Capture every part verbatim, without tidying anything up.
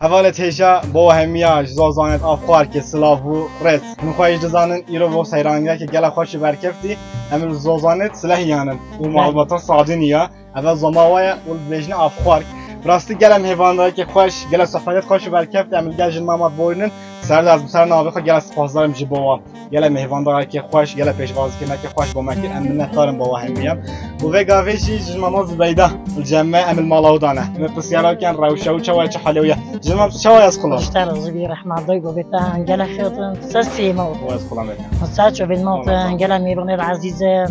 Hevalê têja bo hemiya ji Zozanê Afxwarkê silav û rêz. Min xwe jî dizanin îro bo seyraniyeke gela xweş û berkeftî em li Zozanê Silehyanin û malbata Sadûnî ya. Eve zoma we ye û dibêjine Afxwark. Bi rastî gela mêvandayeke xweş, gela sohbetê xweş û berkeftî em li gel jin mama borînin. Ser de ez bi ser navê xwe gela spasdar im ji bo wan. Gele mêvandayeke xweş, gele pêşwazîkirineke xweş bo me kir. Em minnetdar in bo we hemiyan. Û vê gavê jî ji mama Zubeyda li cem me em li mala wî de ne. Em ê pirsyara wî ken rewşa wî çawa ye, çi halê wî ye. Ji mam tu çawa ye ez xulam? Ji te razî bî, rehma dayê babê te, em gele xêr in, ser sêma. Û ez xulam ê te. Ser çavên ma te, em gele mêvanê ezîz in.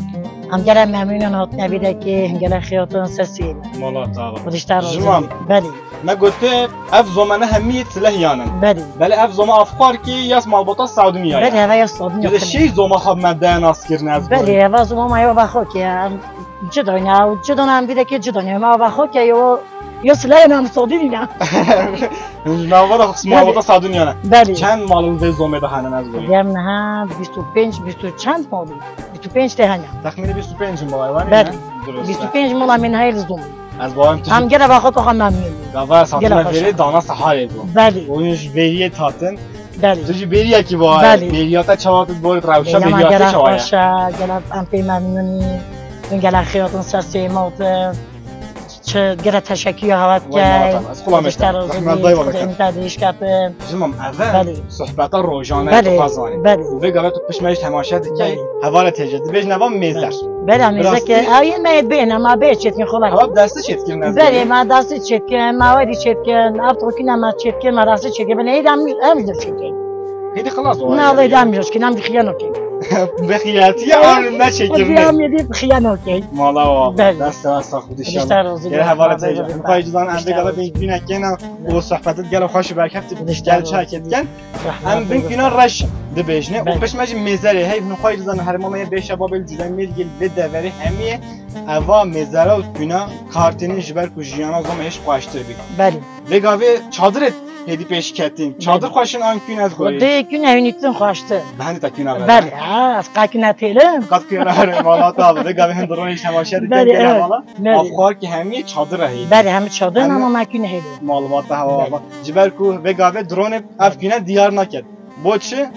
Em gele memnûn in hatine vê dekê, em gele xêr in, ser sêma. Mala te ava. Xwedê ji te razî bî. Ji mam. Belê. Me gote ev zomene hemî Silehyan in. Belê. Belê ev zoma Afxwarkê ya malbata Sadûnî ya ye. Belê, eve ya Sadûnî ya. Dê şey zoma xwe me de nas kirine ez. Belê, eve zoma me ya Afxwarkê ya. Cida ne, cida ne, em vî dekê cida ne. Me Afxwarkê ya, ya Silehyan em Sadûnî ne. Navara xwe malbata Sadûnî ya ne. Belê. Çend malin vê zomê de hene ez goyim? Em niha bîst û pênc, bîst û çend malin? Bîst û pênc te hene. Texmînî bîst û pênc in bavê wan. Belê. Dirust. Bîst û pênc mala min heyl zom. Ez bawerim tu jî. Em gele vaxta xwe memnûn. Gava ez hatime vêrê dana seharê bû. Belê. Oyun ji bêriyê hatin. Belê. Tu jî bêriyekî bawe. Belê. Bêriya te çawa tu borî rewşa bêriya te çawa ye? Gele xweş e, gele em pê memnûn in. Gele xêr hatin ser sêma te. Çi gele teşekkür ya hevat gel. Ez xulamê te. Rehmet dayê babê te. Em te dîş kapin. Jimam eve sohbeta rojane tu xwezanî. Belê. Û vê gavê tu pişt me jî temaşe dikey. Belê. Hevalê têje. Dibêjin eva mêzer. Belê, mêze ke. Ay me bêne, ma bê çetkin xulak. Ama destî çetkin ez. Belê, ma destî çetkin, ma wedî çetkin, ev tokine ma çetkin, ma destî çetkin. Belê, êdam em de çetkin. Hêdî xilas o. Na, Allah'tan bir aşkına bir xiyan okey. Bi xiyatiye an ne çekirine. Xiyan yedi xiyan okey. Mala wa. Belê. Dest dest sax bidişan. Gel hevalê têje. Xwedê ji zan em de gala bin güne kena. O sohbetet gel xweş berkefti. Gel çay ketken. Em bin güne reş dibêjne. O pişme jî mêzerê. Hey, xwedê ji zan her mama ye beşe babel cülemir gel ve deveri hemiye. Eva mêzera û kûna kartênin ji ber ku jiyana zom hêj xweştir bî. Belê. Vê gavê çadirê hêdî pêş ketîn. Çadir xweşin an kûn ez goyê. Dê kûn hûn îtin xweştir. Behendê te kûna ver. Belê, ha, ez qakîna têlim. Qat kûna ver, mala te abi. Vê gavê hin dironê ji temaşe dikin gele mala. Belê. Afxwarkê hemî çadir e hêdî. Belê, hemî çadir ama me kûn hêdî. Malbata hewa hava. Ji ber ku vê gavê dironê ev kûne diyar naket. Bo çi?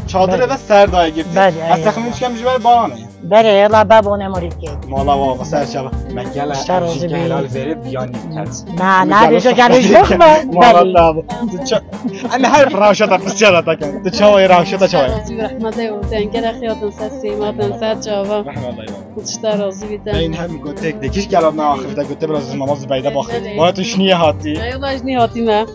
Çadirê ve ser dayê girtî. Belê, ez texmîn dikim ji ber baranê. Belê, yala ba bone morî ke. Mala wa, wa ser çava. Me gele jî ke helal verê biyanî ters. Na, na, bêje gele jî yok mu? Mala da bu. Em her rewşa da pisyara da ken. Tu çawa ye rewşa da çawa ye? Razî rehmete û ten gele xiyatin ser sêmatin ser çava. Rehmete. Xwedê ji te razî bî te. Beyin hem gotek de kîş gela na axir de gote biraz mama Zubeyde baxî. Belê. Bana tu şniye hatî. Eyvallah, jnî hatî me.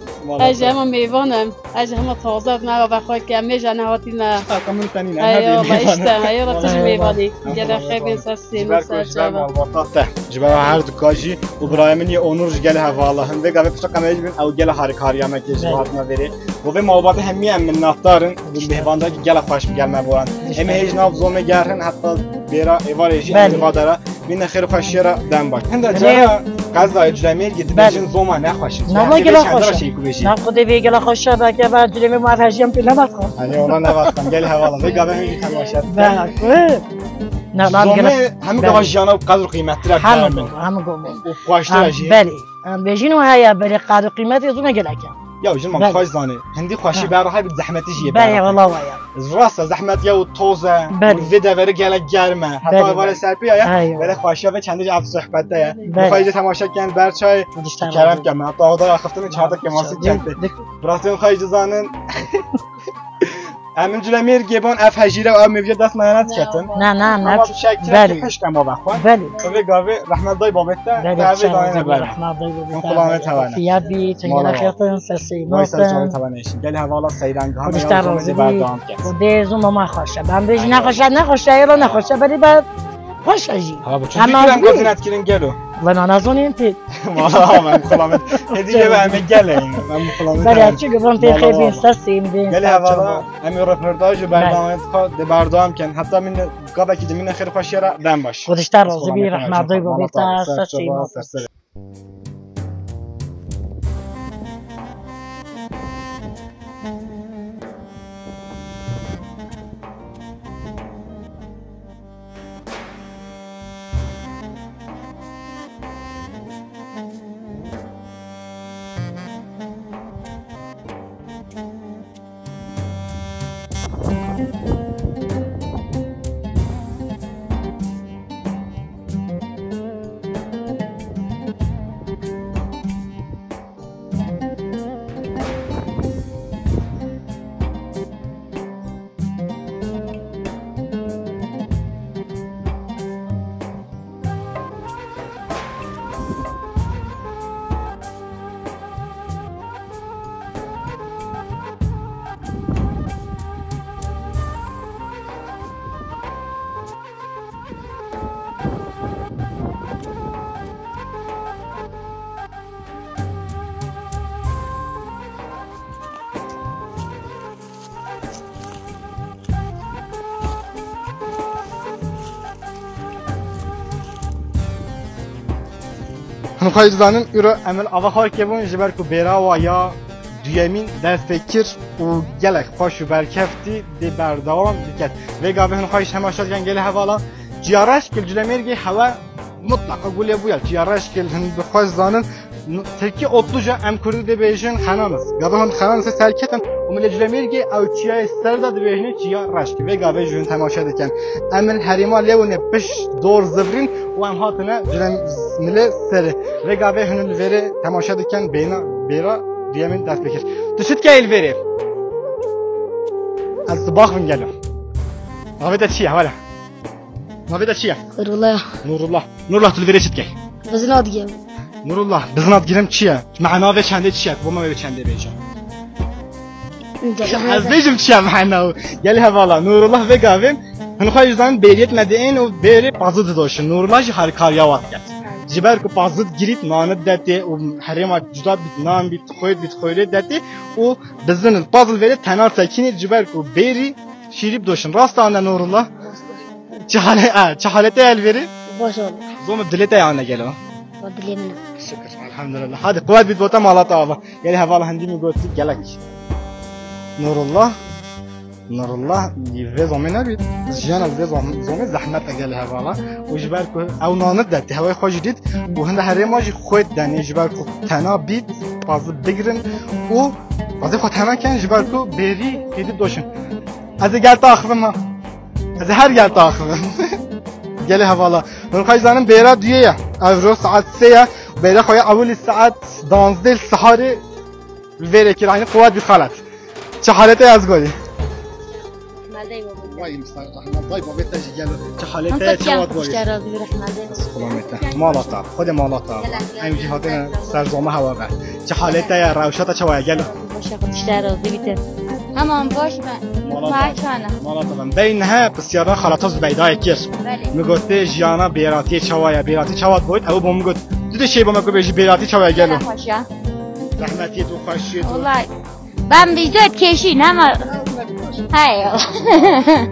Ez ji hema mêvan im. Ez ji hema taze me ve xwe ke mêja nehatî me. Şta ka min tenî ne. Eyvallah, işte. Eyvallah, tu jî mêvanî. Gele xêr bin ser sêma ser çava. Malbata te. Ji ber her du ka jî û birayê min yê Onur jî gele hevala. Hindê gavê pişta qemê jî bin ew gele harikariya me kê ji hatine verê. Bo vê malbatê hemî em minnetdar in. Bi mêvandakî gele xweş bi gel me boran. Em hêj nav zomê gerhin heta bêra êvarê jî em vadara. Mîne xêr xweşiyê re dem baş. Hinde cara qezayê Culemêrgê dibêjin zoma nexweş e. Nava gele xweş e. Şey ku bêjî. Na xwedê vê gele xweş e, belke va Culemêrg ma hejiyem pê nevat xwe. Hani ona nevat xwe. Gel hevala. Vê gavê hejî temaşe. Belke. Zomê hemû gava jiyana qedr û qîmettir e. Hemû gava, hemû gava. Û xweştir e jî. Belê. Em bêjin û heye, belê qedr û qîmetê zomê gelek e. Ya jin mam xweş zanê. Hindî xweşî ber hay bi zehmetî jî ber. Belê, wala waya. Rast e, zehmet ya û toz e. Belê. Vê deveri gelek germ e. Heta vale serpiya ya. Belê xweşiya ve çendê ev sohbette ya. Belê. Xweş temaşe ken ber çay. Kerem ken. Heta oda axiftin çardak kemasî kente. Bratên xweş dizanin. Em in Culemêrgê ban ev hejîre û ev mêvje dest me ne diketin. Na, na, na. Ama bi şekil belê. Hişk em ava xwe. Belê. Vê gavê rehmet dayê babê te, belê, te evê dayê ne ber. Rehmet dayê babê te. Xulamê te vane. Fiya bî, tengera xetin, sesî. Vay ser çavê te vane işin. Gel hevala seyran gahane ya zomê de berdewam kes. Xwedê zoma ma xweş e. Ben bêjî nexweş e, nexweş e, ya nexweş e, belê be xweş e jî. Ha, bu çi fikir em gotin etkirin gelo. Lan ana zonên pê. Valla ben xulamê. Hediye ve em gelin. Ben xulamê. Belê, çünkü ben pê xêr bin, sesî bin. Gel hevala. Em ê röportajê berdewam, de berdewam ken. Heta min gavekî de min xêr xweşiye re dem baş. Xwedê ji te razî bî, rehmet dayê babê te, ser çavê ma. Hûn xwe jî dizanin, îro em li Avaxarkê bûn, ji ber ku bêra wa ya duyemîn dest pê kir û gelek xweş û berkeftî dê berdewam diket. Vê gavê hûn xwe jî temaşe dikin gelê hevala. Çiya reşk li Culemêrgê hewe mutlaqa gulê bûye. Çiya reşk li hûn bi xwe zanin, tirkî otluca, em kurdî dê bêjin xenanis. Gava hûn xenanisê serketin û milê Culemêrgê ew çiyayê ser de dibêjinê çiya reşk. Vê gavê ji hûn temaşe dikin. Em li herêma Lêwûnê pişt dor zivrîn û em hatine Culem-, milê serê. Vê gavê hûn li vêrê temaşe dikin bêna bêra duyemîn dest pê kir. Tu çi dikey li vêrê? Ez tu bax bin gelo. Navê te çi ye? Wele. Navê te çi ye? Nurullah. Nurullah. Nurullah, tu li vêrê çi dikey? Bizina digem. Nurullah, bizina digirim çi ye? Mehna vê çendê çi ye? Bo me vê çendê bêje. Ez bêjim çi ye mehna û. Gelê hevala, Nurullah vê gavê. Hûn xwe jî zanin bêriyet me diên û bêrê pazî didoşin. Nurullah jî harikariya wa diket. Ji ber ku pazî digirît, nanî detê û herêma cuda bît, nan bît, xwêt bît, xwêrê detê û bizin pazî vêrê tena sekînî ji ber ku bêrî şîrî bidoşin. Rast e ne Nurullah? Çi hale-, a, çi haletê ye li vêrê? Baş ol. Zomê dilê te ye ne gelo? Wa dilê min e. Şükür, elhamdülillah. Hadi quwet bît bo te mala te ava. Gelê hevala hindî min gotî gelek. Nurullah. Nurullah, vê zomê nebît. Jiyana vê zom-, zomê zehmet e gelê hevala. Û ji ber ku ew nanî detê, hewayê xwe jî dît. Û hinde herêma jî xwêt denê, ji ber ku tena bît, pazî bigirin. Û pazî xwe tena ken, ji ber ku bêrî hêdî doşin. Ez ê gel te axivim ha. Ez ê her gel te axivim. Gelê hevala. Hûn xwe zanin bêra duyê ye. Evro saet sê ye. Bêra xwe ya ewilî saet danzdeh li siharê li vêrê kir. Aynî quwet bît xelet. Çi haletê ye ez gorî? Vay, Mr. Rahmet, vay, babê te jî gel. Çi haletê ye, çawa gorî? Selamet e. Mala te, xwedê mala te. Em jî hatine ser zoma hewa ve. Çi haletê ye, rewşa te çawa ye, gelo? Baş e, Xwedê ji te razî bîte. Heman baş me. Mala te. Mala te ben. Bey nehe, pisyara xalata Zübeydayê kir. Belê. Min got, tê jiyana bêratiyê çawa ye, bêratî çawa digot, ew bo min got. Tu dê şey bo me ku bêjî bêratî çawa ye, gelo? Gelek xweş e. Zehmetiyê tu, xweşiyê tu. Wallay. Ben vîzoyê dikêşîn, hema. Hey.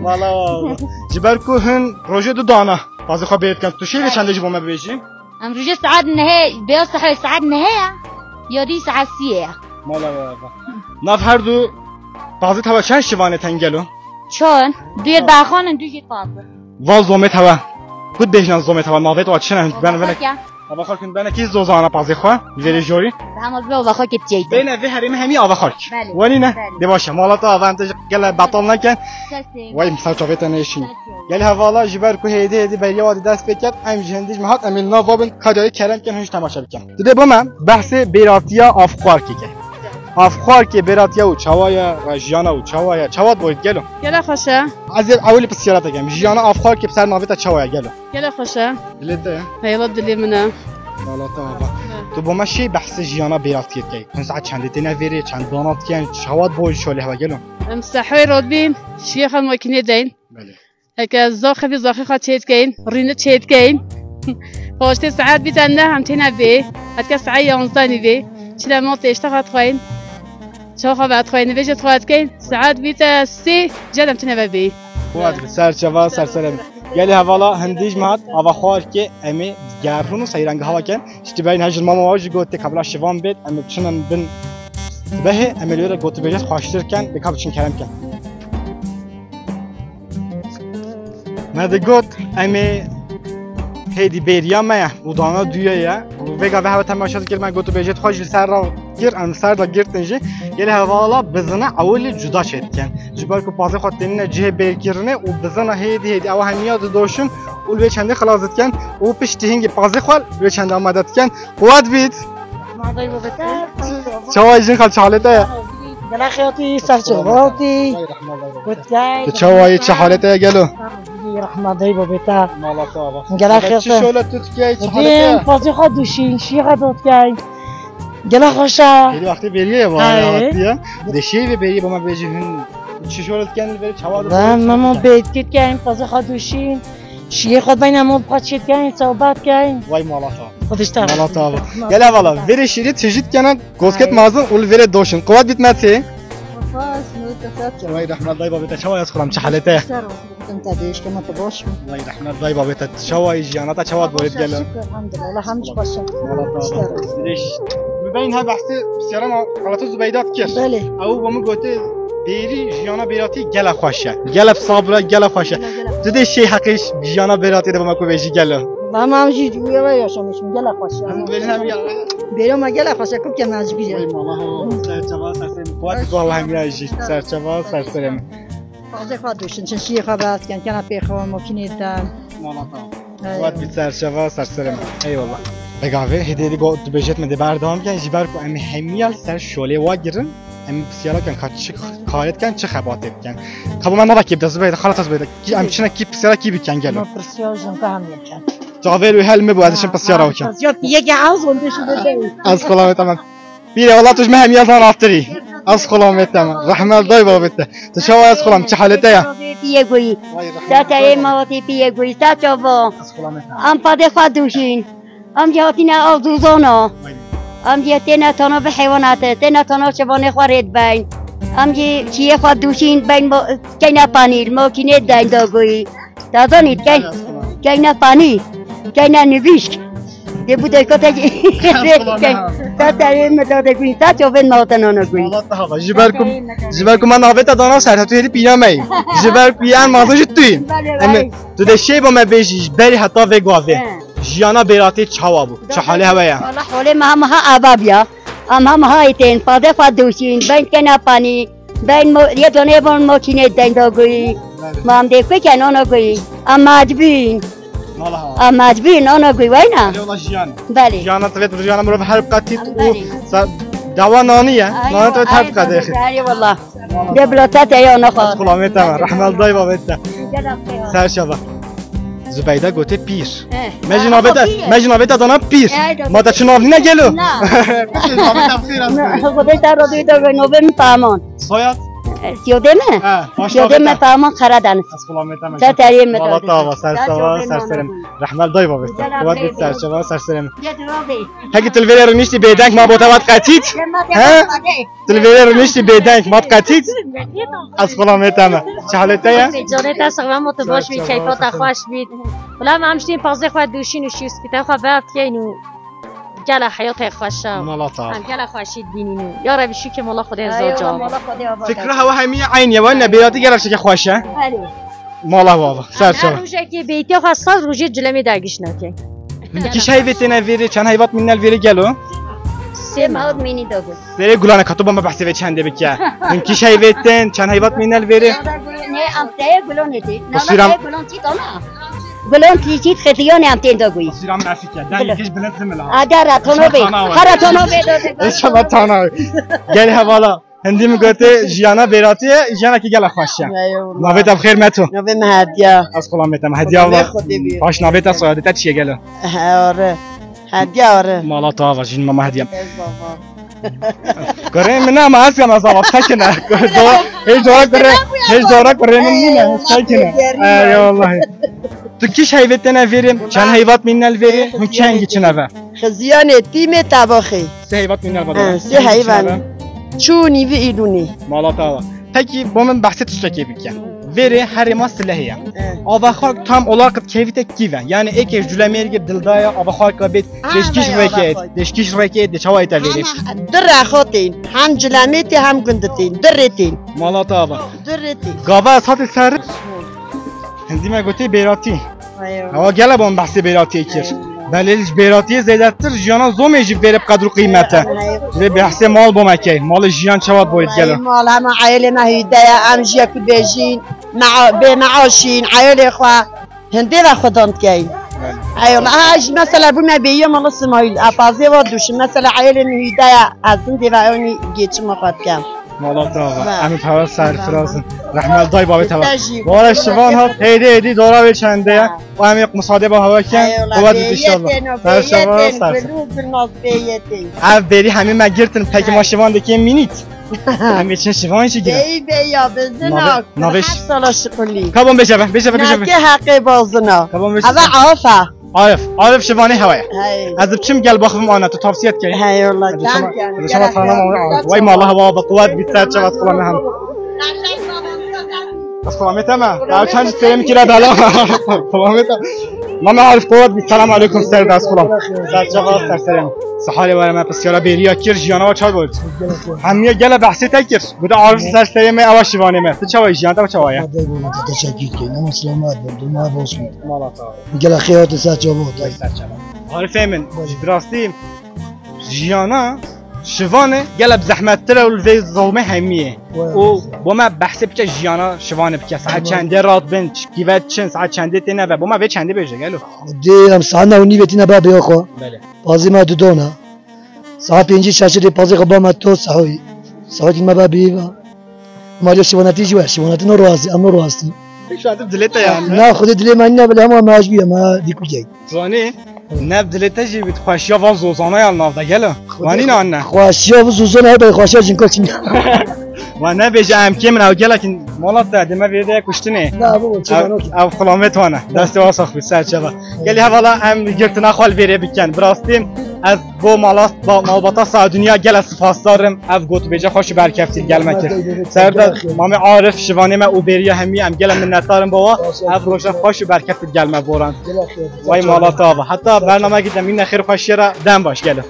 Mala wa. Ji ber ku hin rojê du dana. Pazê xwe bêr dikin. Tu şêrê çendê jî bo me bibêjî? Em rojê saet nehê, bêya sehê saet nehê ye. Ya dî saet siyê ye. Mala wa. Nav her du pazê tava çend şivanê ten gelo? Çon? Du yê berxan in, du jî pazê. Val zomê tava. Ku dibêjin zomê tava, navê te çi ne? Ben, ben. Avaxark e. Avaxark in, ben kî zozana pazê xwe. Vêrê jorî. Hema bi Avaxark tiyeydi. Bêne vê herêmê hemî Avaxark. Belê. Welî ne? Belê. De baş e. Mala te ava em te gele betal neken. Sesê. Vay, ser çavê te nêşîn. Sesê. Gelê hevala ji ber ku hêdî hêdî beriya wadî dest pê ket, em ji hindî ji me hat, em ê li nav babin, kariyayê kerem ken, hûn jî temaşe bikin. Tu dê bo me behsê bêratiya Avaxarkê ke. Avaxarkê bêratiya û çawa ye, rejiyana û çawa ye, çawa diboyit gelo? Gelek xweş e. Ez ê ewilî pisyara te kem. Jiyana Avaxarkê bi ser navê te çawa ye gelo? Gelek xweş e. Dilê te ye? Heyla dilê min e. Mala te ava. Hı. Tu bo me şê behsê jiyana bêratiyê dikey. Hin saet çendê têne vêrê, çend dana dikin, çawa diboyit şolê hewa gelo? Em sehwê rotbîn, şiyê xwe makînê deyn. Belê. Heke zaxê vî zaxê xwe çêdikeyin, rîni çêdikeyin. Paştê saet bîte neh em têne bê. Hetke saet yanzdanî bê. Çile ma têşte xwe dixweyin. Çawa xwe vedixweyin, vê jî dixwe dikeyin. Saet bîte sê, cel em têne ve bê. Xwat bi ser çava, ser serê me. Gelê hevala hindî ji me hat, Avaxarkê em ê gerhûn û seyrangeha ken. Ştî beyin hejir mama wa jî got tê kabla şivan bêt, em ê biçin em bin sibehê, em ê li wê re gotibêjê xweştir ken, bê ka biçin kerem ken. Me digot, em ê hêdî bêriya me ye û dana duye ye. Û vê gavê hewe temaşe dikir, me gotibêjê xwe jî li ser re kir, em li ser de girtin jî. Gelê hevala bizina ewilî cuda çêdikin. Ji ber ku pazê xwe tênine cihê bêrkirinê û bizina hêdî hêdî ew hemiya didoşin û li vê çendê xilas dikin û piştî hingî pazê xwe li vê çendê amade dikin. Quwet bît. Çawa jin xal, çi halê te ye? Gelek xiyatî ser çi? Rotî. Gotkay. Tu çawa yî, çi halê te ye gelo? Rehma dey babê te. Mala te ava. Gelek xiyatî. Çi şole tu dikey, çi halê te ye? Pazê xwe duşîn, şî xwe dotkay. Gelek xweş e. Gelî wextê bêriyê ye, vay wextê ye. De şî vê bêriyê bo me bêjî hin. Çi şole dikin, bê çawa. Ben memo bêtkit keyim, pazê xwe duşîn. Şîyê xwe beyne mol paçê keyim, sohbet keyim. Vay mala te. Xwedî ji te razî. Mala te ava. Gelê hevala, vêrê şîrî tijî dikene, gosket mazin û li vêrê doşin. Quwet bît me tê. Xweş, nûr te ser. Vay rehmet dayê babê te, çawa ye ez xulam, çi halê te ye? Ser olsun. Em te dêş kema te baş bû. Vay rehmet, vay babê te. Çawa yî jiyana te çawa borê gelo? Şükür, elhamdülillah. Hem xweş e. Wala ta. Dêş. Bi beyin ha behsê pisyara ma, xalata Zubeyda dikir. Belê. Ew bo min gote bêrî jiyana bêratî gela xweş e. Gela sabra, gela xweş e. Gela, gela. Tu dê şey heqê jiyana bêratî de bo me ku vêjî gelo. Tamam jî wê yaşamışım, gela xweş e. Em bêrî hem ya. Bêrî ma gela xweş e, ku ke mecbur e. Vay mala ho, serçava serserê min. Xwat ku Allah hem ya jî. Serçava serserê min. Pazê xwe dûşin, çin şiyê xwe bes ken, kena pê xwe, makînê de. Mala ta. Hey. Wat bî serçava serserê min. Eyvallah. Pegavê, hêdî hêdî got, tu bêjêt min dê berdewam ken, ji ber ku em hemiya li ser şolê wa girin, em pisyara ken ka çi karê diken, çi xebatê biken. Ka bo me nava kê bide, Zubeyda, xalata Zubeyda, kî em çine kî pisyara kî biken gelo? Ma pisyara jin ka hem biken. Tavêl wê hel min bû, ez çim pisyara wê ken. Pisyara yek az on beş de. Ez xulamê te me. Pîrê, wala tu ji me hemiya zanatirî. Ez xulamê te me. Rehmet dayê babê te. Tu çawa ez xulam, çi halê te ya? Piyê goyî. Vay rehmet. Te te yê mawatê piyê goyî. Te çava. Ez xulamê te me. Em padê xwe dûşîn. Em jî hatîne azûzana. Vay. Em jî têne tana bi heywanatê, têne tana şivanê xwe rê dibeyn. Em jî çiyê xwe dûşîn beyn mo-, keyne panî, makînê deyn da goyî. Te zanî, key-, keyne panî, keyne nivîşk. Dê bu dayka te jî. Te te yê me da de goyî, te çavên me hate nana goyî. Wala te hava, ji ber ku, ji ber ku me navê te dana ser, tu hêdî pîna me yî. Ji ber ku yan mazin ji tu yî. Belê, em belê. Tu dê şey bo me bêjî, ji berî heta vê gavê. He. Jiyana bêratê çawa bû? Çi halê hewe ya? Wala halê me hema ha ava biya. Em hema ha tên, pade xwe dûşîn, beyn kena panî, beyn mo-, yê donê bon makînê deyn da goyî. Belê. Ma em dê ku ken ana goyî. Em mecbûn. Wala ha. Em mecbûn ana goyî, wayna? Belê, wala jiyan. Belê. Jiyana tevê tu jiyana mirov her qetît û belê. Sa-, dawa nanî ye. Ay, nana tevê her qetît. Ay, wala. De bila te te ya naxwe. Ez xulamê te me. Rehmet dayê babê te. Ser şeva. Zubeyda gote pîr. He. Me jî navê te, me jî navê te dana pîr. He, dana. Ma te çi nav nîne gelo? Na. Xwedê te radî de navê min Pehman. Soyad? Siyodê mi? He, baş navê te. Siyodê mi Pehman Karadeniz. Ez xulamê te me. Te teriyê mi. Wala te ava, ser şeva, ser serê min. Rehmet dayê babê te. Wad bit ser şeva, ser serê min. Heki tu li vê rûniştî bêdeng ma bo te vat qetît? He? Tu li vê rûniştî bêdeng ma qetît? Ez xulamê te me. Çi halê te ye? Canê te sixme, tu baş bî, keyfa te xweş bî. Xulam em ştîn pazê xwe dûşîn û şî û spîtê xwe berdikeyn û gela heyatê xweş e. Mala te. Em gela xweşî dibînin û ya Rebî şûkê mala Xwedê zor can. Fikra hewa hemî eyn ye, wayne bêratî gela şike xweş e. Belê. Mala bava, ser çava. Her rojekê bêytiya xwe saz rojê cilemê dergiş nake. Hûn kî heyvê têne vêrê, çend heyvat mînel vêrê gelo? Sê mehot mînî da got. Serê gulanê ka tu bo me behsê vê çendê bike. Hûn kî heyvê tên, çend heyvat mînel vêrê? Ne, em teye gulanê tê. Nana teye gulan çî dana. Gulan çî çî xetiyanê em tên da goyî. Sîram nefike. Dengê kêş bilind zimil ha. Adara tono bê. Hara tono bê do. Înşallah tana. Gel hevala. Hindî min gote jiyana bêratî ye, jiyanekî gela xweş e. Eyvallah. Navê te bi xêr me to. Navê me Hediya. Ez xulamê te me. Hediya wala. Baş navê te soyadê te çi ye gelo? He, are. Hediya are. Mala te ava jin mama Hediya. Ez bava. Kurê min ama ez kama zava sekine. Hêj dora kurê, hêj dora kurê min nîne, sekine. Ey wallahî. Tu kîş heyvê têne vêrê, çend heyvat mînel vêrê, hûn kengî çine ve? Xiziyanê tîmê tabaxê. Sê heyvat mînel ve. Ha, sê heyvan. Çûnî vi îlûnê. Mala te ava. Pekî bo min behsê tiştekê bike. Vêrê herê ma silehê ye. Ava xak tam olarak kevîte kî ve? Yani êkê jule mêrgê dilda ye, ava xak bêt, deşkîş rêkê, deşkîş rêkê, de çawa ête vêrê? Ama du rexo tên, hem cilemê tê hem gundê tên, du rê tên. Mala te ava. Du rê tên. Gava ez hatî ser. Hindî me gotê bêratî. Ewa gele bo min behsê bêratiyê kir. Belê ji bêratiyê zêdetir jiyana zomê jî vêrê bi qedr û qîmet e. Vê behsê mal bo me key. Malê jiyan çawa boyit gelo? Mal hema eyalê me hîde ye, em jiyekî bêjîn, me a-, bê meaşîn, eyalê xwe hindê ve xwedan dikeyn. Eyallah, ha, ji mesela bû me bêyî mala Simayîl, e, pazê ve dûşim, mesela eyalê min hîde ye, ez hindê ve ewnî geçima xwe dikem. Mala te ava. Em para serfiraz in. Rehmet dayê babê te ava. Wala şivan hat, hêdî hêdî dora wê çende ye. Û em yek musade ba hava ken. Eyvallah, quwet bit inşallah. Her şeva ser. Ev bêrî hemî me girtin. Peki ma şivan dikê mînît. Em geçin şivan jî girin. Bey bey ya bizina. Navê, navê her sala şiqulî. Kabon bêje be, bêje be, bêje be. Nake heqê bazina. Kabon bêje. Ava afa. Arif, Arif şivanê hewa ye. Hey. Ez biçim gel baxivim ana, tu tavsiye dikey. Hey, wallah, gel, gel. Şema tanam Arif. Vay mallah, hewa bi quwet bit, ser çavat kullanı hem. Selamet e me. Ya çend serê min kire bela. Selamet e. Mame Arif Polat, selam aleyküm, ser dest xulam. Ser çava, ser serê min. Sihalê were me pisyara bêriya kir, jiyana wa çawa gotin? Hemiye gele behsê te kir. Gote Arif ser serê me, ewa şivanê me. Tu çawa jiyan te çawa ye? Teşekkür ederim. Ama selamet be, durma boş mu? Mala ta. Gele xeyat ser çava. Ser çava. Arif Emin, bi rastî jiyana şivane gele bi zehmettir e û li vê zomê hemiyê. Û bo me behsê biçe jiyana şivane bike. Saet çendê rat bin, çikî ve çin, saet çendê têne ve. Bo me vê çendê bêje gelo. Dê em saet neh û nîvê tîne ba bêya xwe. Belê. Pazê me didona. Saet pêncî şeşê dê pazê xwe ba me to sehoyî. Sehoyî me ba bêva. Mariya şivanetî jî we, şivanetî no razî, em no razî. Şu an dilê te yani. Na, xwedê dilê me nîne, belê hema me ji bî ye, me dîkû key. Zanî, ne dilê te jî bi xweşiya van zozana ya nav de gelo. Wanî ne anne? Xweşiya bu zozana, hebe xweşiya jinka çin. Wa ne bêje em kê min ew gelek in mala te, dê me vê de kuştinê. Na, bu çi Ew, mano ki? Ew xilamet wane. Destê wa sax bi ser çava. Gelî hevala em girtina xwe li vêrê bikin. Bi rastî ez bo mala, ba-, malbata Sadunya gele sipasdar im. Ev gotûbêje xweş û berkeftî li gel me kir. Ser de Mamê Arif, şivanê me û bêriya hemî em gele minnetdar in bawa. Ev roja xweş û berkeftî li gel me boran. Vay mala te ava. Heta bername gidem yine xêr xweşiye re dem baş gele.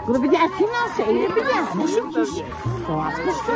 Grubu de etsin nasıl? İyi bir de. Nasıl kişi? O atmıştı.